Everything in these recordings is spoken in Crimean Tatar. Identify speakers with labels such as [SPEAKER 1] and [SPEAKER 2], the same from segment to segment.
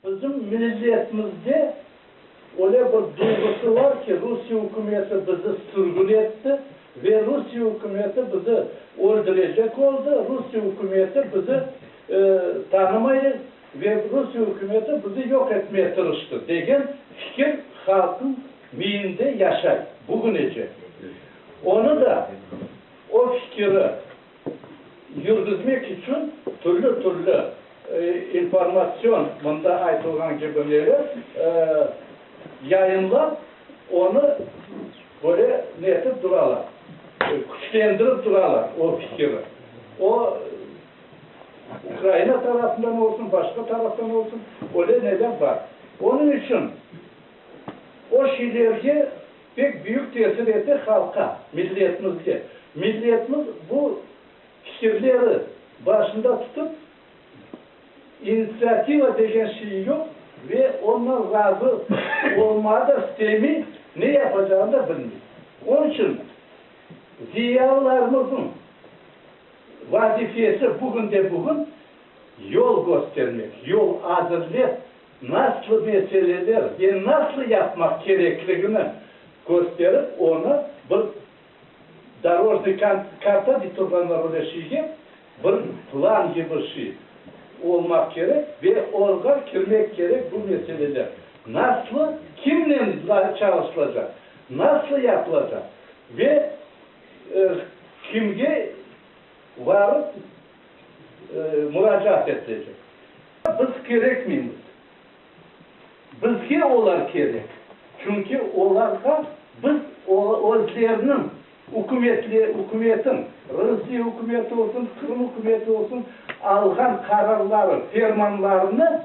[SPEAKER 1] Bizim milletimizde öyle bir duyğusı var ki, Rusiye ükümeti bizi sürgün etti ve Rusiye ükümeti bizi öldürecek oldı, Rusiye ükümeti bizi tanımay ve Rusiye ükümeti bizi yoq etmeye tırıştı degen fikir halqnıñ miyinde yaşay bugünece. Onı da, o fikiri yürgüzmek içün türlü-türlü informatsion, mında aytılğan kibi neler, yayınlap, onı böyle netip duralar, küçlendirip duralar o fikiri. O, Ukraina tarafından olsun, başqa taraftan olsun, öyle neler bar. Onıñ içün o şeylerge pek büyük tesir ete halqqa, milletimizge. Milletimiz bu fikirleri başında tutıp, initsiativa degen şey yoq ve ondan razı olmağa da istemey, ne yapacağını da bilmey. Onıñ içün ziyalılarımıznıñ vazifesi bugünde-bugün yol köstermek, yol azırlep, nasıl meseleler ve nasıl yapmaq kerekligini kösterip, onı bir dorojnıy karta dey turğanlar öyle şeyge, bir plan kibi şey olmaq kerek ve oğa kirmek kerek bu meseleler nasıl, kimnen çalışılacaq, nasıl yapılacaq ve kimge varıp muracaat etilecek. Biz kerekmeymiz. Bizge olar kerek. Çünki olarğa biz özleriniñ ükümetiniñ, Rusiye ükümeti olsun, Qırım ükümeti olsun, alğan qararları, fermanlarını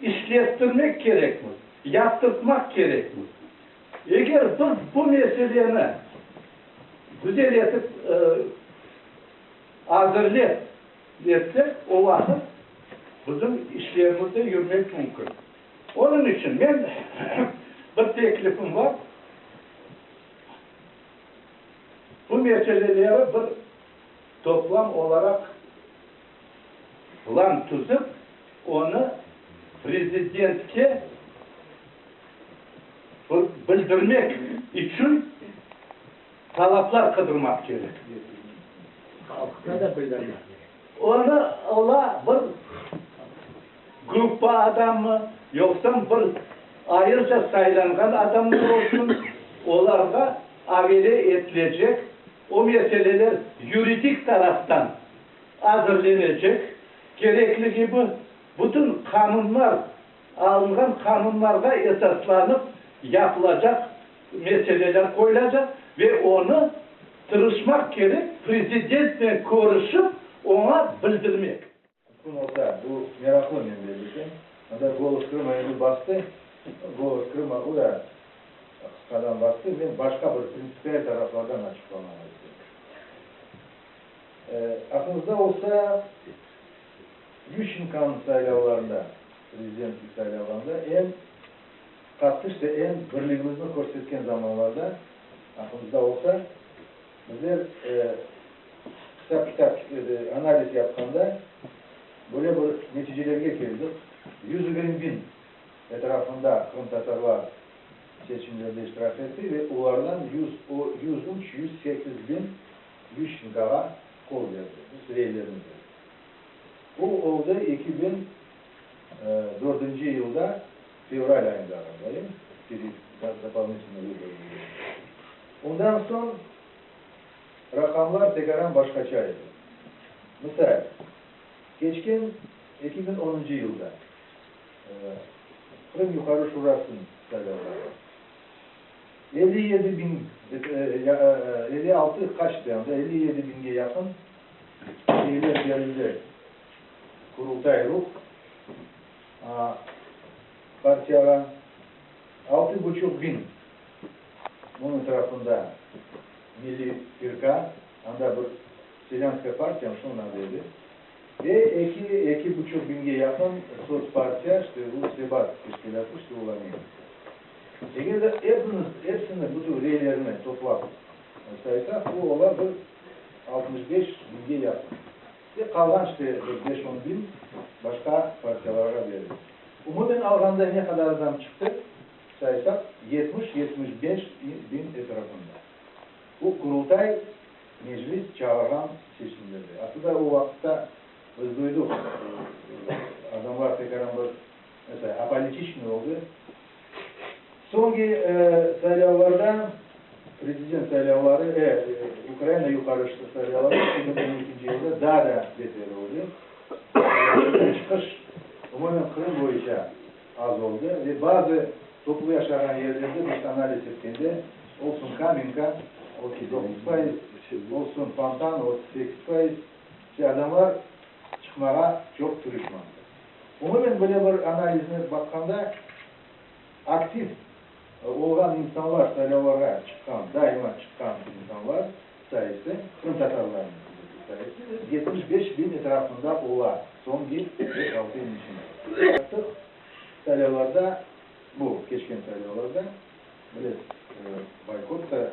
[SPEAKER 1] işlettirmek kerekmiz, yaptırtmaq kerekmiz. Eger biz bu meseleni güzel etip azırlep etsek, o vaqıt bizim işlerimiz de yürmek mümkün. Onıñ içün men bir teklifim bar, bu meseleleri bir toplam olaraq plan tüzip, onı prezidentke bildirmek içün talaplar qıdırmaq kerek.
[SPEAKER 2] Halqqa da bildirmek kerek.
[SPEAKER 1] Onı ola bir gruppa adammı, yoqsa bir ayırca saylanğan adamlar olsun, olarğa avele etilecek, o meseleler yuridik taraftan azırlenecek, kerekli kibi bütün qanunlar, alınğan qanunlarğa esaslanıp yapılacaq meseleler qoyulacaq ve onı tırışmaq kerek, prezidentnen körüşip, oña bildirmek.
[SPEAKER 3] Mümkün olsa, bu meraqlı men bellesem. Anda Golos Krıma endi bastı, Golos Krıma o da qısqadan bastı, men başqa bir printsipial taraflardan açıqlamağa isteyim. Aqlıñızda olsa, Yuşçenkonıñ saylavlarında, prezidentlik saylavlarında eñ qattı, işte eñ birligimizni körsetken zamanlarda, aqlıñızda olsa, bizler hesap-kitap, analiz yapqanda böyle bir neticelerge keldik, 120 biñ etrafında qırımtatarlar seçimlerde iştirak etti ve olardan 103, 108 biñ Yuşçenkoğa qol berdi, öz reylerini berdi. Bu oldı 2004 yılda fevral ayında ğaliba, doполнительный vıborı. Ondan soñ raqamlar tekaran başqaça edi. Misal, keçken 2010 yılda Qırım Yuqarı Şurasınıñ saylavları 57 biñ, 56 qaç edi anda, 57 biñge yaqın reyler berildi Qurultay Ruh partiyağa, altı buçuq biñ bunıñ tarafında Milliy firka, anda bir Selânskaya partiya, şunıñ adı edi, ve eki, eki buçuq biñge yaqın Sotspartiya, işte bu Sebat teşkilâtı, işte olarnıñ. Eger de epimiz, epsini, bütün reylerni toplap saysaq, bu ola bir 65 biñge yaqın. Ve qalğan işte bir beş-on biñ başqa partiyalarğa berildi. Umumen. alğanda ne qadar adam çıqtı, saysaq, 70-75 biñ etrafında. Bu Qurultay, Meclis çağırğan seçimlerde. Aslında o vaqıtta biz duyduq, adamlar tekaran bir, mesela, apolitiçnıy oldı. Soñki saylavlarda, prezident saylavları, Ukraina Yuqarı saylavları 2012 yılda daa da beter oldı. Çıqış umumen Qırım boyunca az oldı ve bazı toplu yaşağan yerlerde biz analiz etkende, olsun Kamenka, 39%, olsun Fontan, 38%, işte adamlar çıqmağa çoq tırışmadı. Umumen böyle bir analizni baqqanda, aktiv olğan insanlar, saylavlarğa çıqqan, daima çıqqan insanlar sayısı, qırımtatarlarnıñ sayısı 75 biñ etrafında ola soñki beş-altı yıl içinde. Artıq saylavlarda, bu keçken saylavlarda, bilesiz, boykot da,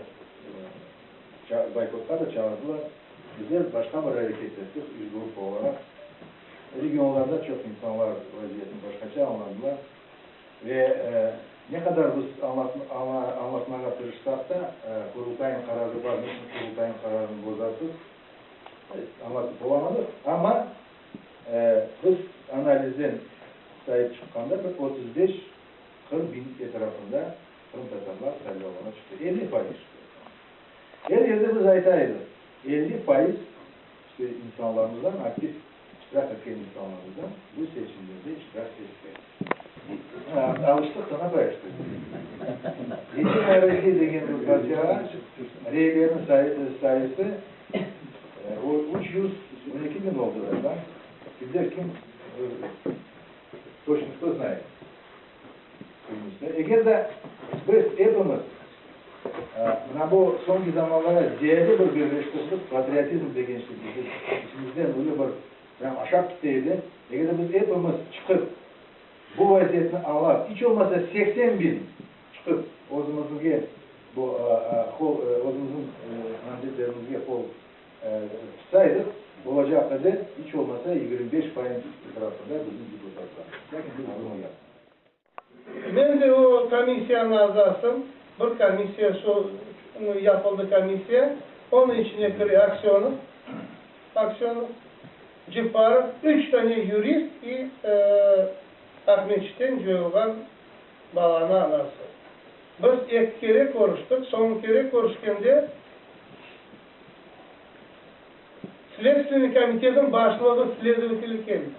[SPEAKER 3] boykotqa da çağırdılar. Bizler başqa bir areket ettik, iş gruppa olaraq. Regionlarda çoq insanlar vaziyetni başqaça añladılar. Ve ne qadar biz añlatmağa tırışsaq da, Qurultaynıñ qararı bar, niçün Qurultaynıñ qararını bozasız, añlatıp olamadıq. Amma biz analizden sayıp çıqqanda, bir 35-40 biñ etrafında qırımtatarlar saylavlarğa çıqtı. 50% çıqtı. Er yerde biz ayta edik, 50% işte insanlarımızdan aktiv iştirak etken insanlarımızdan bu seçimlerde iştirak etti. Alıştıq da, napay işte. Yedinaya Rossiya degen bir partiyağa reylerniñ sayısı 312 biñ oldı ğaliba. Kimler kim, toçno кто znает. Eger de biz epimiz mına bu soñki zamanlarda ziyade bir birleştirdik, patriotizm degen şey bizim içimizden öyle bir prям aşap kete edi. Eger de biz epimiz çıqıp, bu vaziyetni añlap, iç olmasa 80 biñ çıqıp özümizge bu qol, özümizniñ namzetlerimizge qol tutsaydıq, olacaq edi iç olmasa 25% etrafında bizim deputatlar. Lâkin biz bunı yapmadıq.
[SPEAKER 4] Men de o komissiyanıñ azasım. Bir komissiya şu yapıldı komissiya. Onıñ içine kire Aksönov, Aksönov, Cepparov, üç tane yurist i Aqmescitten coyulğan balanı anası. Biz eki kere körüştik. Soñki kere körüşkende Sledstvenniy komitetniñ başlığı sledovateli keldi.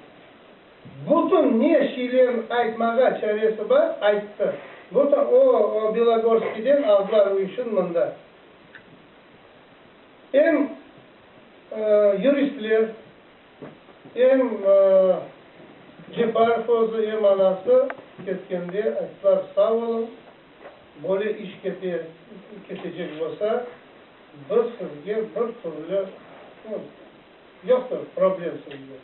[SPEAKER 4] Bütün ne şeylerin aytmağa çaresi bar, ayttı. Bütün o Belogorskiyden aldılar o işin mında. Em yuristler, em Ceparov özü, em anası ketkende ayttılar, sağ oluñ, böyle iş kete, ketecek bolsa, biz sizge bir türlü, yoqtır problem sizge.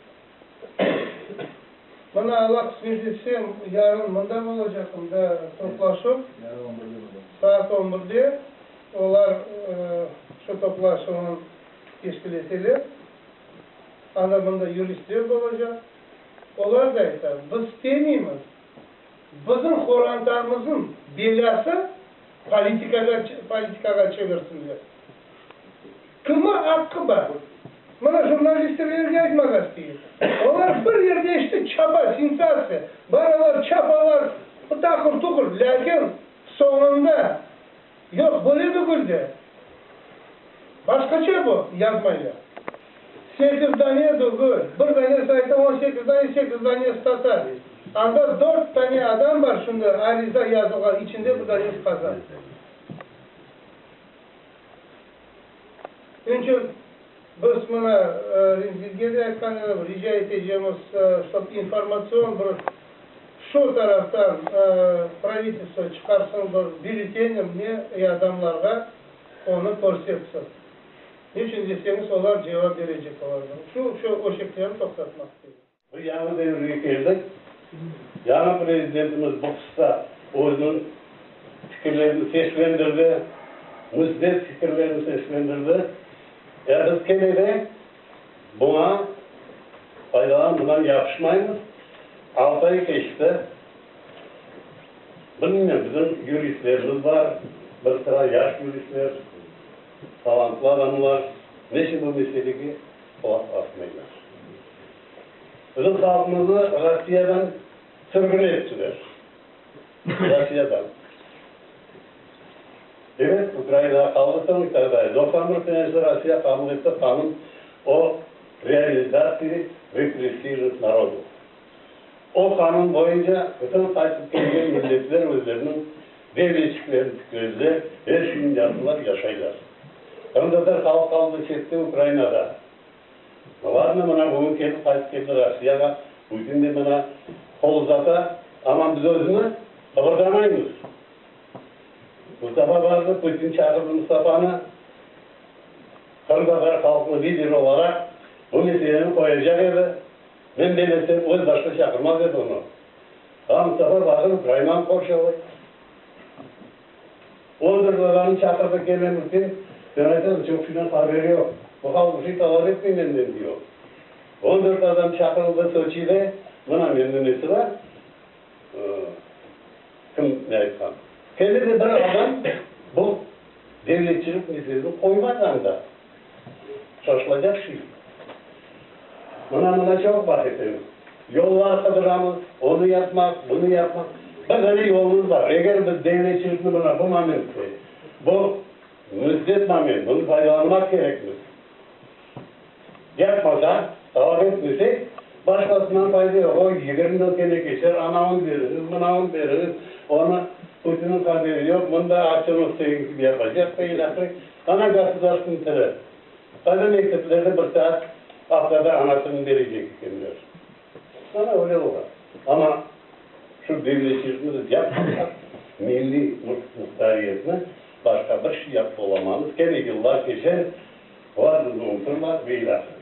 [SPEAKER 4] Mına, Alla qısmet etse, yarın mında olacaqım da toplaşuv. Saat on birde olar şu toplaşuvnı teşkil eteler. Anda mında yuristler de olacaq. Olar da ayta, biz istemeymiz, bizim qorantamıznıñ belâsı politikağa çevirsinler. Kimge aqqı bar? Mına jurnalistlerge aytmağa isteyim. Olar bir yerde işte çapa, sensatsiya. Baralar, çapalar, taqır-tuqur. Lâkin soñunda, yoq, böyle degil de, başqaça bu, yazmaylar. Sekiz dane degil, bir danesi ayta, 18 dane, sekiz danesi tatar. Anda dört tane adam bar şimdi ariza yazılğan, içinde bir danesi qazaq. Onıñ biz mına Remzige de aytqan edim, rica etecemiz, ştob informatsion bir şu taraftan pravitelstvo çıqarsın bir bülletenim ne adamlarğa onı körsetsin. Neçün deseñiz, olar cevap berecek olarğa. Şu, şu öşeklerni toqtatmaq kerek.
[SPEAKER 5] Bir yañı devirge keldik. Yañı prezidentimiz bu hususta özüniñ fikirlerini seslendirdi, müsbet fikirlerini seslendirdi. Ya biz kene de buña faydalanıp, bundan yapışmaymız. Altı ay keçti. Bilmeyim, bizim yuristlerimiz bar, bir sıra yaş yuristler, talantlı adamlar. Neçün bu meselege qulaq asmaylar? Bizim halqımıznı Rossiyadan sürgün ettiler. Rossiyadan. Evet, Ukrainağa qaldı soñ, taqdayı. 91 senesi Rossiya qabul etti qanun o realizatsiyi repressivnıh narodov. O qanun boyunca bütün qaytıp kelgen milletler özleriniñ devletçiklerini tiklediler, er şeyni yaptılar, yaşaylar. Qırımtatar halqı qaldı çette, Ukrainada. Ladno, mına bugün kelip qaytıp keldi Rossiyağa, Putin de mına qol uzata, amma biz özüni qıbırdamaymız. Mustafa bardı, Putin çağırdı Mustafanı, qırımtatar halqınıñ lideri olaraq bu meseleni qoyacaq edi. Men bellesem, öz başına çaqırmaz edi onı. A, Mustafa bardı, Ukrainanı qorçalay. On bir babanı çaqırdı kene Putin, sen aytasıñ, çoq şeyden haberi yoq. Bu halq bir şey talap etmey menden, diyor. 14 adam çaqırıldı Soçide, mına mende nesi bar, kim ne aytqan. Kene de bir adam bu devletçilik meselesini qoymadı anda. Şaşılacaq şey. Mına, mına çoq laf etemiz. Yollar qıdıramız, onı yapmaq, bunı yapmaq. Bir dane yolumız bar. Eger biz devletçilikni mına bu momentte, bu müsbet moment, bunı faydalanmaq kerekmiz. Yapmasaq, talap etmesek, başqasından fayda yoq. O 20 yıl kene keçer, anavını beriñiz, mınavını beriñiz, onı Putinniñ haberi yoq, mında Aksenov istegen kibi yapacaq ve ilâhre. Ana gosudarstvenıy tili. Qayda mekteplerde bir saat aftada ana tilini berecek ekenler. Ana öyle ola. Amma şu devletçilikni biz yapmasaq, milliy muhtariyetni, başqa bir şey yapıp olamamız. Kene yıllar keçer, olar bizni unuturlar ve ilâhre.